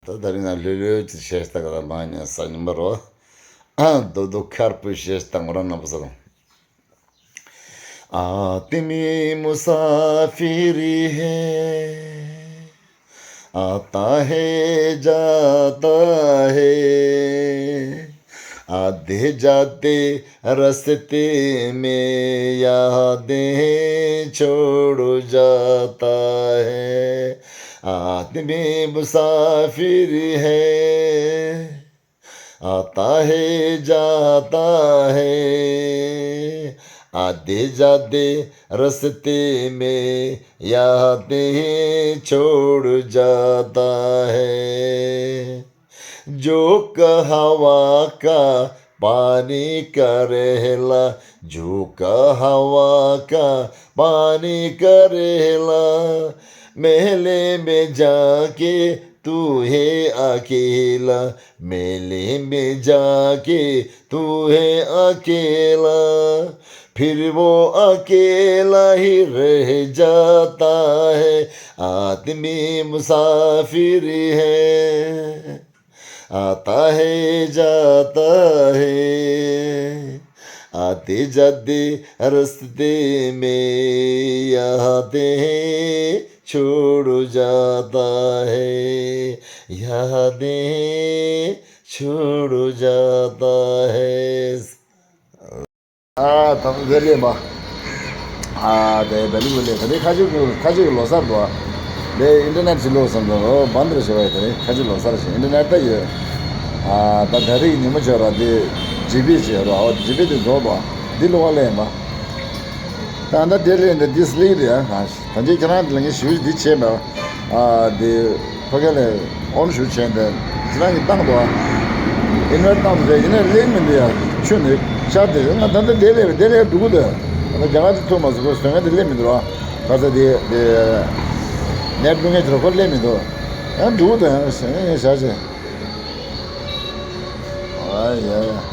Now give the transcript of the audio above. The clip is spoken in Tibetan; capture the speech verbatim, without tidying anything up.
ད་ད་རིང་ང་ལྷོད་ལྷོད་ཅིག་བཤད་ཤག་ད་ག་ད་མ་ཉན་ས་ཉིན་པ་རོ། ཨ་རྡོག་རྡོག་ཁེར་པོ་བཤད་ཤག་ད་ངོ་རང་རྣམ་པ་ཚོ་ལ། آدمی مسافری ہے، آتا ہے جاتا ہے، آتے جاتے رستے میں یادیں چھوڑ جاتا ہے۔ آدمی مسافر ہے، آتا ہے جاتا ہے، آتے جاتے رستے میں یادیں چھوڑ جاتا ہے۔ جھونکا ہوا کا پانی کا ریلا، جھونکا ہوا کا پانی کا ریلا، محلے میں جا کے تو ہے اکیلا، محلے میں جا کے تو ہے اکیلا، پھر وہ اکیلا ہی رہ جاتا ہے۔ آدمی مسافر ہے، آتا ہے جاتا ہے، آتے جاتے رستے میں یادیں چھوڑ جاتا ہے، یادیں چھوڑ جاتا ہے۔ ཨ་ད་དེ་ལས་མ། ཨ་དེ་བེ་ལི་བུ་ལས་ད་དེ་ཁ་ཆུ་ཁ་ཆུ་གི་ལོ་གསར་འདུག་ཨ། དེ་ཨིན་ཊར་ནེཊ་ཅིག་ལོ་གསར་འདུག་ཨོ་བན་དར་ཞེས་པ་ཡི་ད་རེས་ཁ་ཆུ་ལོ་གསར་ཞིག་ཨིན་ཊར་ནེཊ་ད་ཡོད། ཨ་ད་ད་རེས་ཉིན་མོ་བྱོས་ར་དེ་ཇི་བི་བྱས་ར་ཨོ་ཇི་བི་དེ་རྫོགས་འདུག་ཨ། འདི་ལོ་བ་ལས་མ། ད་ད་དེ་ལས་འདི་ཌི་སི་ལི་རེད་ཨ། ད་ཅི་ཁྱེད་རང་ལ་ངས་ཞུ་འདི་བྱས་མེད། ཨ་དེ་ཕ་གི་ལ་ཨོན་ཞུ་བྱས་འདི་ཁྱེད་རང་གིས་བཏང་འདུག་ཨ། ཨིན་ཝེ་ཊི་བཏང་འདུག་ཡིན་ན་ལེགས་མི་འདུག་ཡ། ཆུ་ནི་ཤར་དེ་ང་ད་ལྟ་དེ་ལས་དེ་ལས་འགྲོ་གི་འདུག་ད་རྒྱ་གར་གྱི་ཐུག་མ་སོང་བའི་བཟོ་ངན་དེ་ལེགས་མི་འདུག་ཨ། ཁ་ཚ་དེ་དེ་ནེཊ་བླུག་མཁན་ཁྱེད་རང་ཁོ་ལེགས་མི་འདུག་ཡང་འགྲོ་གི་འདུག་ཡང་ཞེ་ཞེ་ཞེ། ཨ་ཡ་ཡ།